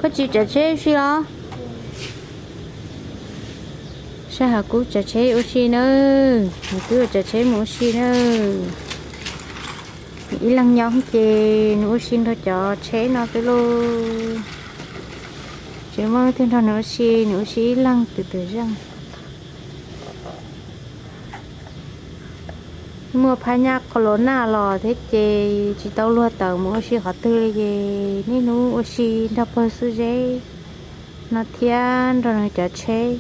Koj tsis tsav tsheb ua si los? Saib Hav Kub tsav tsheb ua si nawb, Hav Kub tsav tsheb mus ua si nawb. Ib leeg nyob ces nws ua si nrog cov tsheb no xwb lauj. Tsis muaj leej twg nrog nws ua si, nws ua si ib leeg tus twm zeej. Muaj phab nyaj Corona los thiab ces tsis tau luag tawm mus ua si qhov twg li ces niaj hnub ua si nrog pawg xuab zeb no thiab nrog nws cov tsheb.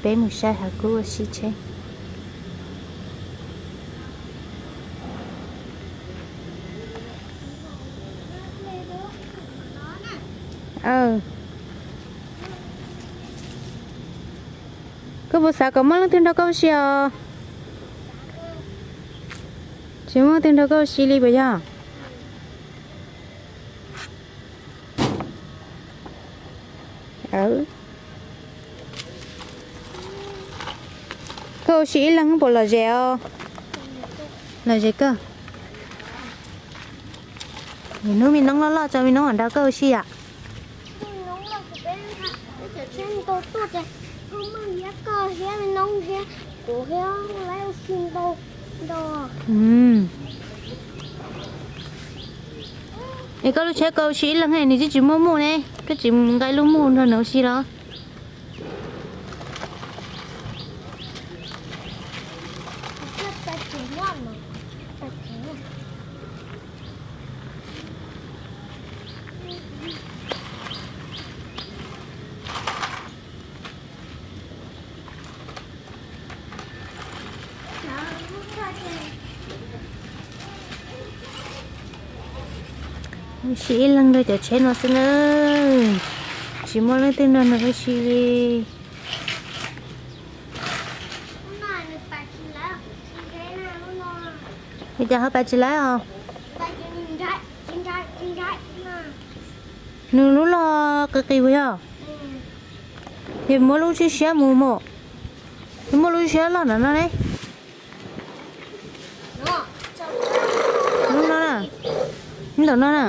Peb mus saib Hav Kub ua si tsheb. Koj puas xav kom muaj leej twg nrog koj ua si os? Tsis muaj leej twg nrog koj ua si li puas yog? Koj ua si ib leeg puas lom zem os? Lom zem kawg. Hnub me noob loj loj tso me noob mam nrog koj ua si yom. Es koj lub tsheb koj ua si ib leeg nws twb tsis muaj muj ne, koj tsis nqa lub muj nrog nws ua si los? Ua si ib leeg nrog cov tsheb no xwb na, tsis muaj leej twg nrog nws ua si li. Li cas ho pas tsis laib os? Nws lub loj qis qis puas yog? Ces muab lub siab siab mus mom. Muab lub siab loj ntawm no ne. Lub no na. Ntawm no na.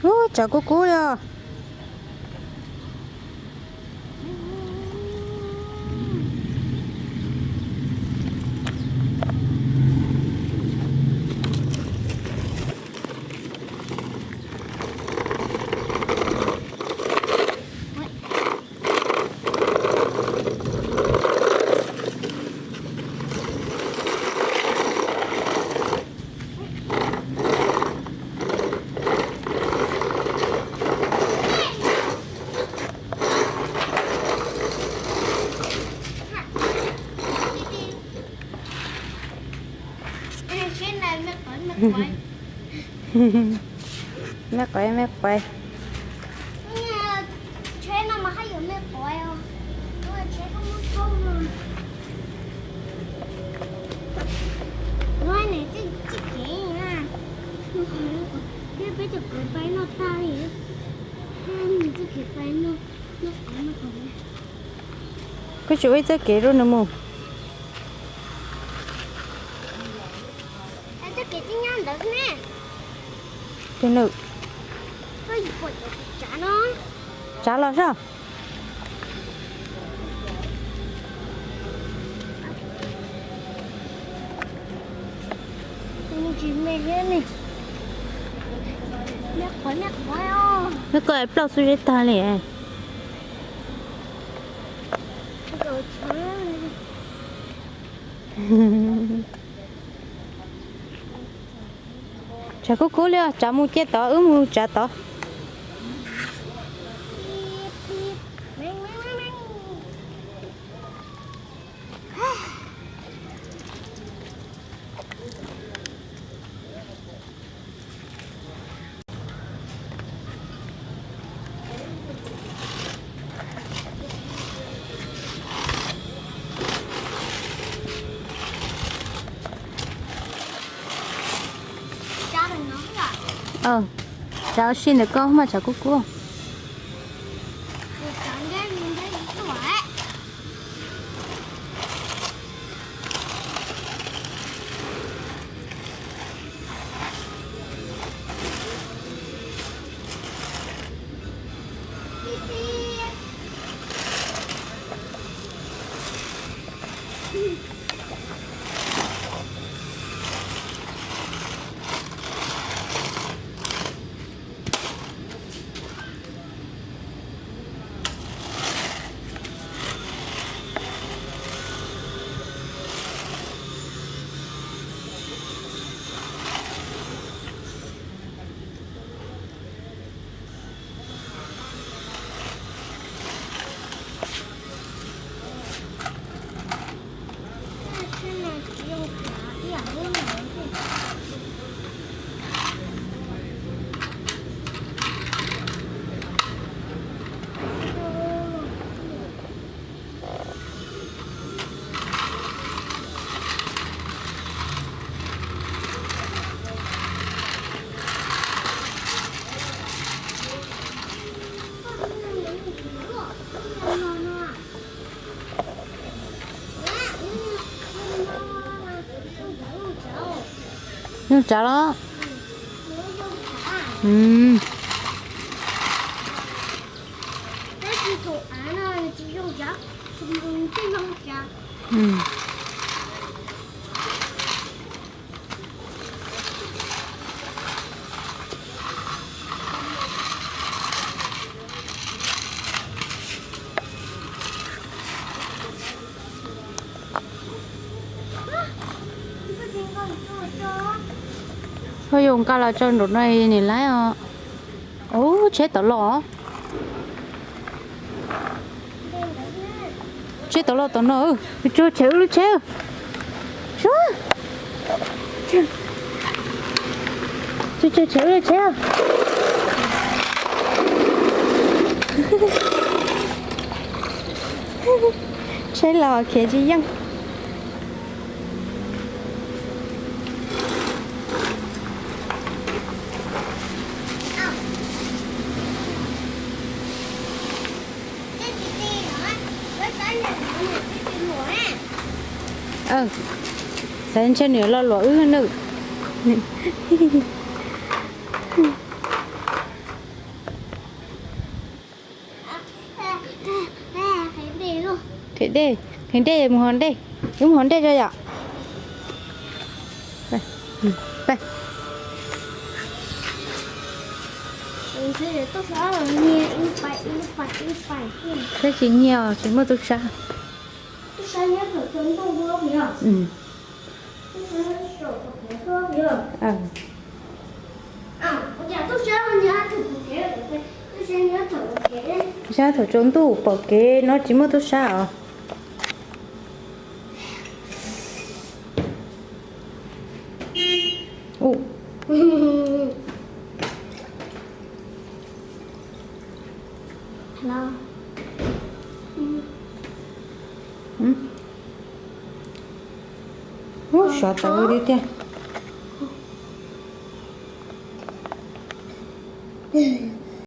Ub, tsov kub kub li os. Me quav, me quav. Koj tsis ua ib txoj kev rau nws mus. Tus nws tsav los soj. Tsis me thiab ne. Neb koj plaub xub zeb tag li. Tsav kub kub li, tsav mus cia tod, wb mus tsav tod. Tsav ua si ntawm koj mas tsav kub kub. Yooj tsav los? Koj yuav nqa los tso nraum no niam laiv os. Ub, tsheb tom los. Tsheb tom los tom no, tsuag tshem wb lub tsheb. Tsuag tshem wb lub tsheb. Tsheb los khiav tsis yeej. Xav ntshe nws los luam wb nawb. Qhib dej, qhib dej, mus hov dej, wb mus hov dej tso yom. Peb tsis nyiam os, tsis muaj tub sab. Tub sab thaum tsaus ntuj pom kev no tsis muaj tub sab os. Ub, sov tawv li tiag.